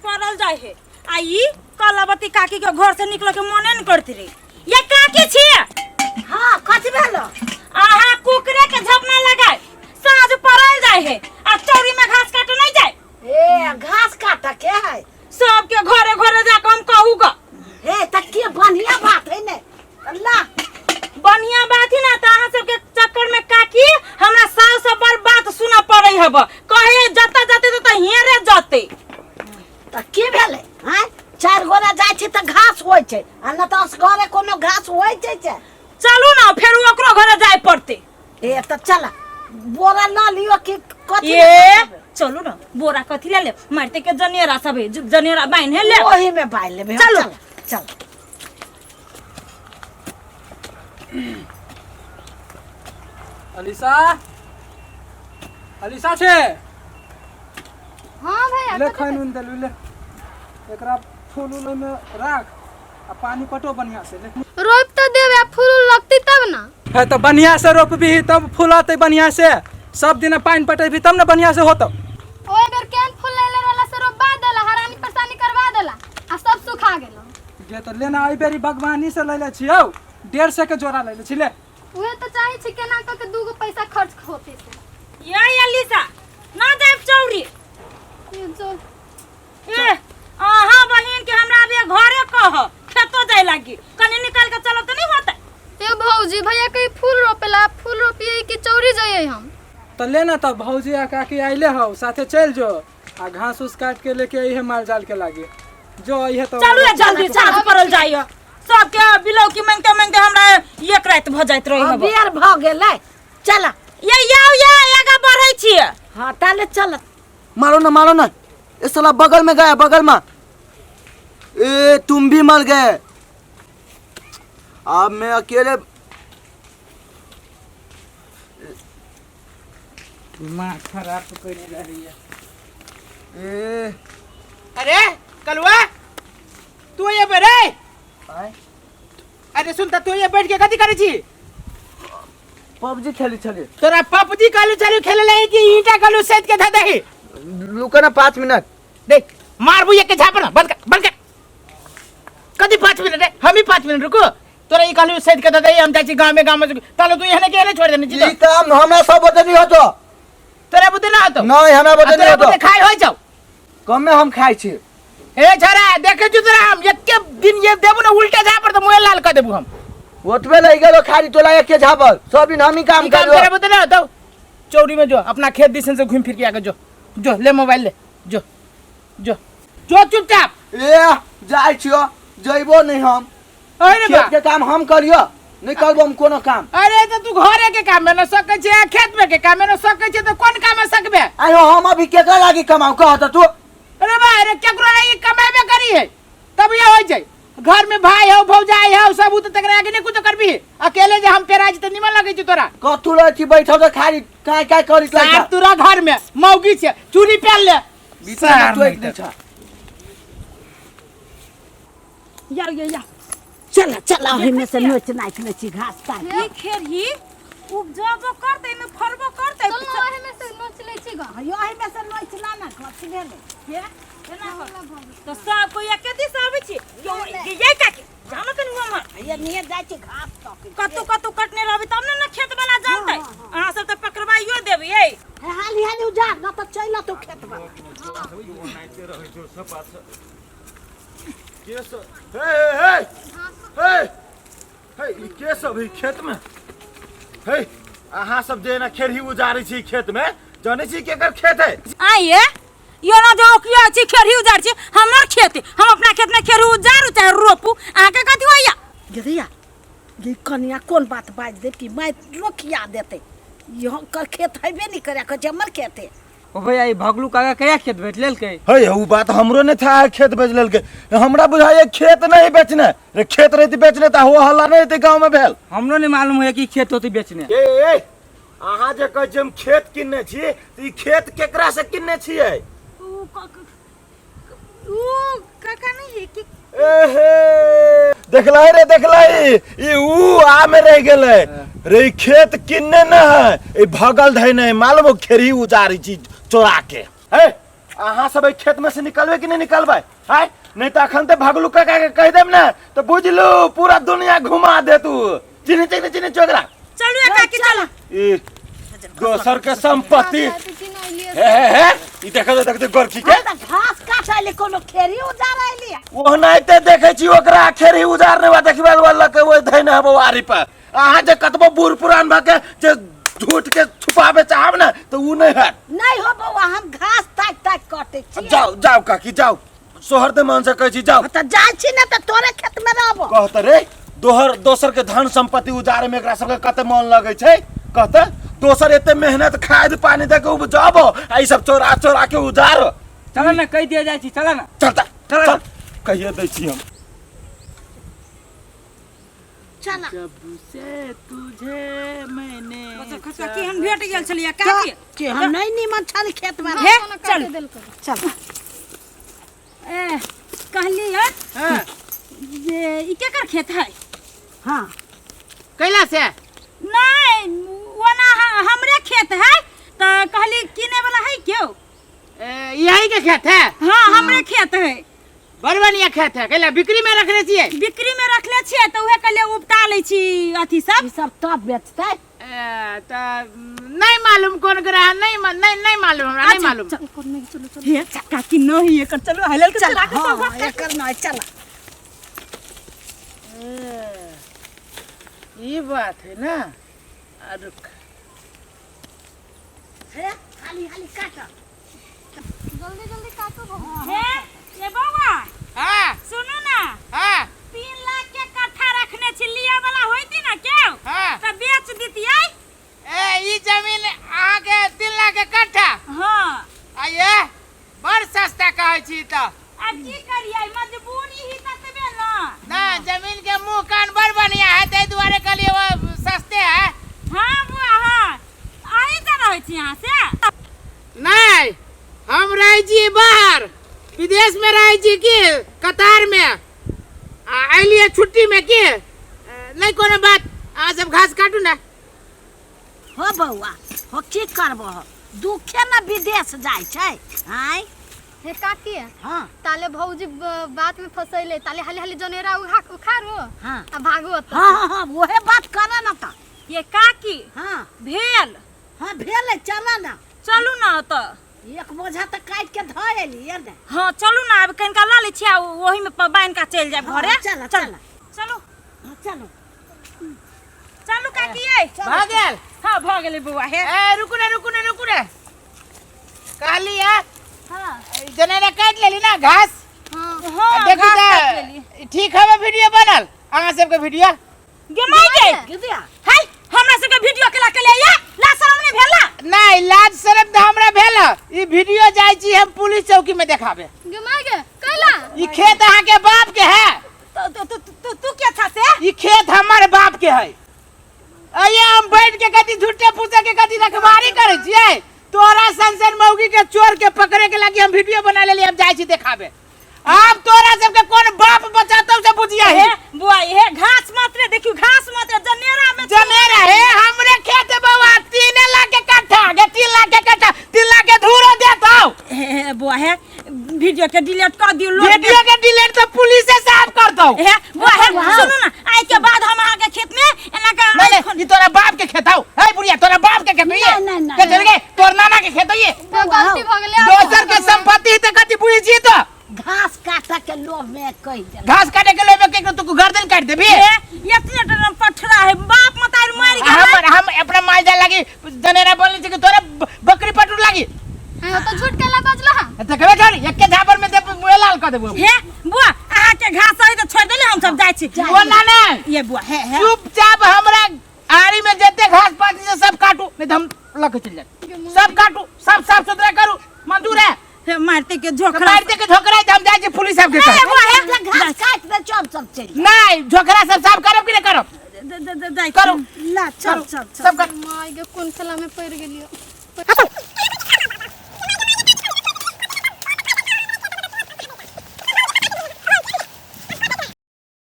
पड़ल जाय है आ ई कलावती काकी के घर से निकल के मने न करती रे। ये काकी छिए? हाँ, कथी भेलो? अहाँ कुकरे के झपना लगाए साँझ पड़ल जाय है आ चौरी में घास काटे नहीं जाए। ए घास काटे के है? सबके घरे घरे जाके हम कहू ग। ए त के बढ़िया बात है ने, ला बढ़िया बात ही ना। त अहाँ सबके चक्कर में काकी हमरा सास सब बड़ बात सुना पड़े हब, कहे जता जते त हियरे जते। त की भेलै? हैं, चारि गोरा जाइ छै त घास होइ छै, आ न त असगरे कोनो घास होइ छै छै। चलू ना फेर ओकरो घरे जाय पड़ते। ए त चल बोरा ल लियो कि कथी? ए चलू ना, बोरा कथी ले ले, मारते के जनेरा सब है, जनेरा बान्हे ले, ओही में बान्हि लेबै। चलू चल चल। अलीसा, अलीसा छे? हाँ भैया। ले खैन उन देलू, ले एकरा फूल उल में राख आ पानी पटो बढ़िया से ले। रोप तो देबे, फूल उल लगती तब ना। है तो बढ़िया से रोपबी तब फूल आते बढ़िया से, सब दिन पानी पटेबी तब ना बढ़िया से होतो। ओए बेर केन फूल लेले रहला से रोपबा देला, हरानी परेशानी करवा देला आ सब सुखा गेलो। जे तो लेना एहि बेरी बागवानी से लैले छियौ, 150 के जोड़ा लैले छी ले। उहे तो चाहे छी केना क के दूगो पैसा खर्च होते से। ये अलीसा ना जाब चौरी। ये जो ए अहाँ बहिन के हमरा अभी घरे कह खेतो जाय लागी, कनी निकाल के चलो तो नहीं होता। ए भौजी भैया कहीं फूल रोपेला, फूल रोपिए कि चौरी जाइए हम? तो लेना तब भौजी आ काकी आइले हौ, साथे चल जो आ घास उस काट के लेके अइहे माल जाल के लागे जो अइहे तो। चलू ए जल्दी, साँझ पड़ल जाइए, सबके बिलौकी मांगते मांगते हमरा एक रात भ जाइत रहे हब। बेर भ गेलै, चल। ये याओ ये आगा बढ़ै छियै। हाँ ताले चल। मारो ना मारो ना, ये साला बगल में गया, बगल में। ए तुम भी मर गए, अब मैं अकेले। दिमाग खराब कर रही है। ए अरे कलुआ तू ये पे रे? अरे सुन त, तू ये बैठ के कथी करै छी? पबजी खेली छली। तोरा पबजी कहलू चलू खेले लगे कि ईंटा कहलू सैत के धऽ दही? लुका ना 5 मिनट। देख मारबू एक के झापड़ ना, बंद कर बंद कर। कथी 5 मिनट रे? हम ही 5 मिनट रुको। तोरा ई कहलू सैत के धऽ दही, हम जाइ छी गाँव में, गाँव में तालो तू एहने के एहने छोड़ देने छी। ई काम हमरा सब बुते नहीं होतो। तोरा बुते ना होतो? नहीं, हमरा बुते नहीं तोरा होतो। बुते खाइ होइ छौ? कमे हम खाइ छी। ए छोरा देखे छु तोरा हम एके दिन ये देबू ना उल्टा झापड़ त मुँहे लाल कर देबू हम। ओतबे लग गेलो खाली तोला एके झापड़, सब दिन हम ही काम ई काम करियो। तोरा बुते ना होतो? चौरी में जो अपना खेत दिसन से घूम फिर के आके जो जो ले मोबाइल ले जो जो जो चुपचाप। ए जाइ छियो, जइबो नहीं हम। अरे खेत बा के काम हम करियो, नहीं करबो हम कोनो काम। अरे तो तू घरे के काम में न सकै छे, खेत में के काम में न सकै छे, तो कोन काम में सकबे? आयो हम अभी केकरा लागी कमाऊ कह त तू? अरे बा अरे केकरो लागी कमाबे करी है तब ये हो जाए। घर में भाई हो भौजाई हो सब उ तो तकरा आगे नहीं कुछ करबी, अकेले जे हम पेराज त निमन लगै छै तोरा। कथू रहै छी बैठल त खाली काय काय करित सार लागै। तोरा घर में मौगी छे चूड़ी पहन ले। बीच में टोकि दै छ। या या या चल चल ओही में से नोच नाच लै छी घास काट। ई खेरही उपजबो करतै में फरबो करतै। चल ना ओही में से नोच लै छी ग। ओही में से नोच ला ना, कथी भेलै? हे एना कर तो सब कोई एके दिस आबै छी। ये काकी जानो तनी उमर। ये निये जाइ छी घास तकै। कतौ कतौ कटने रहबै तब ने ना खेत वाला जानतै। अहाँ सब त पकड़बाइयो देबै। ए हे हाली हाली उजार न त चलि अतौ खेत वाला। के सब हे हे हे हे ई के सब है खेत में? हे अहाँ सब जे एना खेरही उजारै छी खेत में, जानै छी केकर खेत है? आइए यो ना जो किया छी खेरही उजार छी, हमर खेत है, हम अपना खेत में खेरही उजारू चाहे रोपू, अहाँ के कथी होइया? गिरिया ये कनिया कोन बात बाजि दे कि माय लोकिया देतै, यहाँ कर खेत हेबे नहीं करे, कहै छै हमर खेत है। ओ भैया ई भगलू काका कया खेत बेच लेलकै? हे उ बात हमरो नहीं था खेत बेच लेलकै, हमरा बुझाइए खेत नहीं बेचने रे, खेत रहती बेचने त हो हल्ला नहीं रहते गांव में भेल। हमरो नहीं मालूम है कि खेत होती बेचने। ए ए अहाँ जे कहै छी हम खेत किनने छी, त ई खेत केकरा से किनने छियै? उ काका नहीं है कि एहे देखलही रे देखलही, ई ऊ आ में रह गेलै रे, ई खेत किनने न है, ई भगल धैने है, मालूम हो खेरही उजारी छी चोरा के। हे अहाँ सब एहि खेत में से निकलबै कि नहि निकलबै? हाय, नहीं तो अखन ते भगलू काका के कह देम ना तो बुझलू पूरा दुनिया घुमा दे तू। चिन्ह चिन्ह चिन्ह चोगरा। चलू ए काकी चलू। ई दोसर के संपत्ति। हे हे हे, ई देखो देखो देखो गोरखी के। तऽ घास काटैले कोनो खेरी उजारैली। ओनाहिते देखै छी ओकरा खेरी उजारने वा देखबे वाला के ओइ धैने हबो आरी पर। अहाँ जे कतबो बूढ़ पुरान भऽ के जे झूठ के छुपाबे चाहब ना तो उ नहीं हैत। नहीं हो बौआ, हम घास ताक ताक कटै छी। जाओ जाओ काकी जाओ, सोहर दे मन से कहै छी जाओ। तऽ जाइ छी ना तऽ तोरे खेत में रहबो। कहत रे दोहर दोसर के धन संपत्ति उजारे में एकरा सबके कते मन लगै छै। कहत दोसर एते मेहनत खाद पानी दे के उपजाबो आ ई सब चोरा चोरा के उजार। चल ना कहि दिया जाइ छी, चल ना। चल चल चल। चल कहिए दै छी हम। चल। जब से तुझे मैंने खसुआ की हम भेट गेल छलियै काकी। के हम नहीं नीमन छल खेत में। हे चल चल। ए कहली है हां जे ई केकर खेत है? हां कैला से नहीं ओना हमरे खेत है त कहली किने वाला है क्यों? यही के खेत है? हां हमरे खेत है। बड़ बढ़िया खेत है। कैला बिक्री में रखने छियै? बिक्री में रखले छियै त उहे कहलियै उपटा लै छी अथी सब। ई सब तब बेचतै। त नहीं मालूम कोन ग्रह, नहीं नहीं नहीं मालूम हमरा, नहीं मालूम। हे काकी नहीं एकर चलो हलल के चला के हां सब एकर नहीं चला। ई बात है ना। आ रुक हे हाली हाली काट। जल्दी जल्दी काटो बहू। हे ये बौआ। हां सुनू ना। हां 3 लाख के कट्ठा रखने छी, लिया वाला होइती ना क्यों? हां त बेच दितियै। ए ई जमीन अहाँ के 3 लाख के कट्ठा? हां आ ये बड़ सस्ता कहै छी त। अब की करियै, मजबूरी ही ततबे ना। ना जमीन के मुंह कान बड़ बढ़िया है ताहि दुआरे कहलियै वो सस्ते है। हां बुआ हां अहीं त रहै छी यहाँ से? नहीं हम रहै छी बाहर विदेश में रहै छी की कतार में आ अलियै छुट्टी में की। नहीं कोनो बात, अहाँ सब घास काटू ना। हो बौआ हो की करबो, दुखे ना विदेश जाइ छै। आय हे काकी। हां ताले भौजी बात में फसैले ताले हाली हाली जनेरा उखाड़ो हां आ भागो त। हां हां ओहे बात कर ना त। ये काकी। हां भेल? हां भेल, चल ना। चलू ना त एक बोझा त काट के धऽ एलियै ने। हां चलू ना, अब कनिका ल लै छियै ओही में बान्हि के चलि जायब घरे। चल चल चलू। हां चलू चलू काकी ये। भऽ गेल? हां भऽ गेलै बौआ। हे ए रुकू ना रुकू ना रुकू ना। कहली है हां जनेरा काटि लेली ना घास? हां हां देखी घास काटि लेली। त ठीक हवे वीडियो बनल अहाँ सबके वीडियो? गे माय गे। गिदिया हाय हमरा सबके वीडियो केला के ले ला शरम नहीं भेला? नहीं लाज शरम त हमरा भेल। ई वीडियो जाइ छी हम पुलिस चौकी में देखाबे। गे माय गे कैला? ई खेत अहाँ के बाप के है। तो तो तो तू तू क्या था से? ई खेत हमर बाप के है। अये हम बैठ के कथी झूठे फूसे के कथी रखवारी करै छियै? तोरा सन सन मौगी के चोर के पकड़े के लागी हम वीडियो बना लेली, हम जाइ छी देखाबे। आब तोरा सबके कोन बाप बचातौ से बुझिया हे बुआ हे घास मात्रे देखियो, घास मात्रे जनेरा में जनेरा हे हमरे खेत बौआ 3 लाख के कट्ठा गे, 3 लाख के कट्ठा, 3 लाख के धूरो देतौ। हे बुआ हे वीडियो के डिलीट कर दियो लोग। वीडियो के डिलीट तो पुलिस से साफ कर दौ। हे बुआ हे सुनू ना, आइ के बाद हम अहाँ के खेत में एना के नहीं, ई तोरा बाप के खेत हौ। हे बुढ़िया तोरा बाप के खेत ये। नहीं, नहीं, के चल गे तोर नाना के खेत ये। तो गलती भ गेलै। दोसर के संपत्ति त कथी बुझै छी तो? घास काटे के लोभ में कहि देलक। घास काटे के लोभ में कहि तू गर्दन काट देबी? हे इतने डरम पठरा है बाप मतार मारि गेलै। हम अपना माल जाल लागी जनेरा बोलने छी कि तोरा बकरी पटुर लागी। हां तो झूठ केला बजला? देखबे कर एके झापर में दे मुँह लाल कर देबो। हे बुआ अहाँ के घास है त छोड़ देले, हम सब जाइ छी। ओ ना ना ये बुआ हे हे चुपचाप हमरा आरी में जते घास पात छै सब काटू, नहीं त हम लके चल जाए। सब काटू, सब साफ सुथरा करू, मंजूर है? हे मारते के झोकरा। मारते के झोकरा हम जाइ छी पुलिस साहब के हे पास। बुआ हे घास काट दे चल चल चल। नहीं झोकरा सब साफ करब कि नहीं करब? जाइ करू। ला चल चल सब कर। माय गे कोन खेला में पड़ गेलियो।